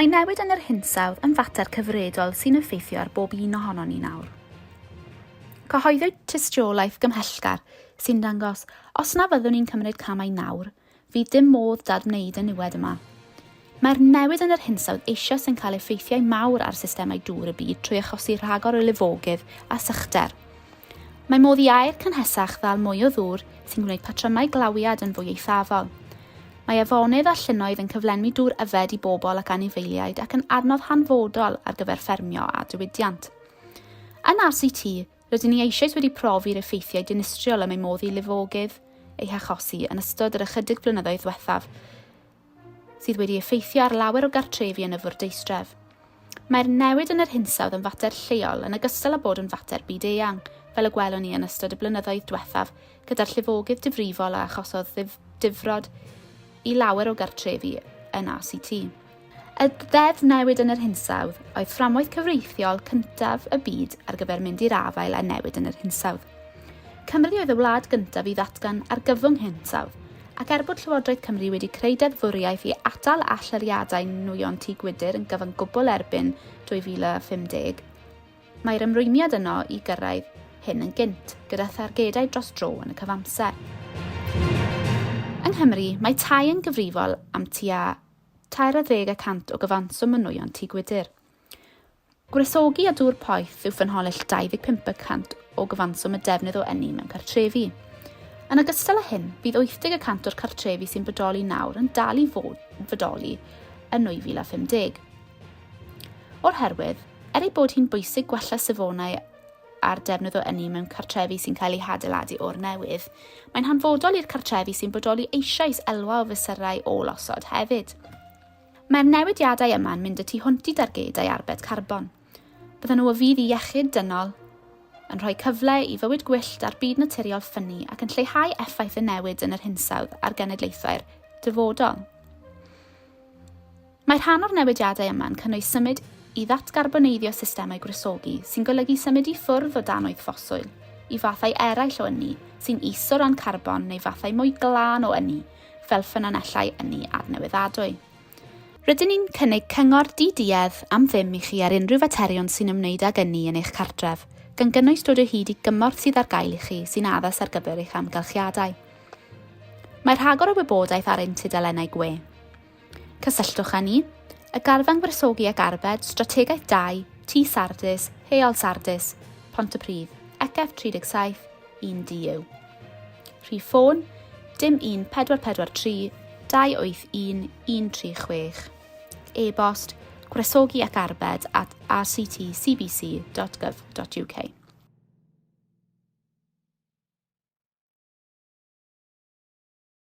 Mae newid yn yr hinsawdd yn fater cyfredol sy'n effeithio ar bob un ohonon ni nawr. Cyhoeddwyd tystiolaeth gymhellgar sy'n dangos os na fyddwn ni'n cymryd camau nawr, fydd dim modd dadwneud y niwed yma. Mae'r newid yn yr hinsawdd eisoes yn cael effeithiau mawr ar systemau dŵr y byd trwy achosi rhagor o lifogydd a sychder. Mae modd i aer cynhesach ddal mwy o ddŵr sy'n gwneud patrymau glawiad yn fwy eithafol. Mae afonydd a llynnoedd yn cyflenwi dŵr yfed i bobl ac anifeiliaid ac yn adnodd hanfodol ar gyfer ffermio a diwydiant. Yn RCT, Rydyn ni eisoes wedi profi'r effeithiau dinistriol y mae modd i lifogydd eu hachosi yn ystod yr ychydig flynyddoedd ddiwethaf, sydd wedi effeithio ar lawer o gartrefi yn y fwrdeistref. Mae'r newid yn yr hinsawdd yn fater lleol yn ogystal â bod yn fater byd-eang, fel y gwelwn ni yn ystod y blynyddoedd diwethaf gyda'r llifogydd difrifol a achosodd difrod i lawer o gartrefi yn ACT. Y Ddeddf Newid yn yr Hinsawdd oedd fframwaith cyfreithiol cyntaf y byd ar gyfer mynd i'r afael â newid yn yr hinsawdd. Cymru oedd y wlad gyntaf i ddatgan argyfwng hinsawdd, ac er bod Llywodraeth Cymru wedi creu deddfwriaeth i atal allyriadau nwyon tŷ gwydr yn gyfan gwbl erbyn 2050, mae'r ymrwymiad yno i gyrraedd hyn yn gynt, gyda thargedau dros dro yn y cyfamser. Yng Nghymru, mae tai yn gyfrifol am tua 30 y cant o gyfanswm y nwyon tŷ gwydr. Gwresogi a dŵr poeth yw ffynhonnell 25 y cant o gyfanswm y defnydd o ynni mewn cartrefi. Yn ogystal â hyn, bydd 80 y cant o'r cartrefi sy'n bodoli nawr yn dal i fod fodoli yn 2050. O'r herwydd, er ei bod hi'n bwysig gwella safonau a'r defnydd o ynni mewn cartrefi sy'n cael eu hadeiladu o'r newydd, mae'n hanfodol i'r cartrefi sy'n bodoli eisoes elwa o fesurau ôl-osod hefyd. Mae'r newidiadau yma'n mynd y tu hwnt i dargedau arbed carbon. Byddan nhw o fudd i iechyd dynol, yn rhoi cyfle i fywyd gwyllt a'r byd naturiol ffynnu ac yn lleihau effaith y newid yn yr hinsawdd ar genedlaethau'r dyfodol. Mae rhan o'r newidiadau yma'n cynnwys symud i ddatgarboneiddio systemau gwresogi, sy'n golygu symud i ffwrdd o danwydd ffoswyl, i fathau eraill o ynni sy'n is o ran carbon neu fathau mwy glân o ynni, fel ffynonellau ynni adnewyddadwy. Rydyn ni'n cynnig cyngor di-duedd am ddim i chi ar unrhyw faterion sy'n ymwneud ag ynni yn eich cartref, gan gynnwys dod o hyd i gymorth sydd ar gael i chi sy'n addas ar gyfer eich amgylchiadau. Mae rhagor o wybodaeth ar ein tudalennau gwe. Cysylltwch â ni, y Garfan Gwresogi ac Arbed, Strategaeth 2, Tŷ Sardis, Heol Sardis, Pontypridd, ECF 37 1DU. Rhif ffôn, dim 1 443 281 136. E-bost, gwresogi ac arbed at rctcbc.gov.uk.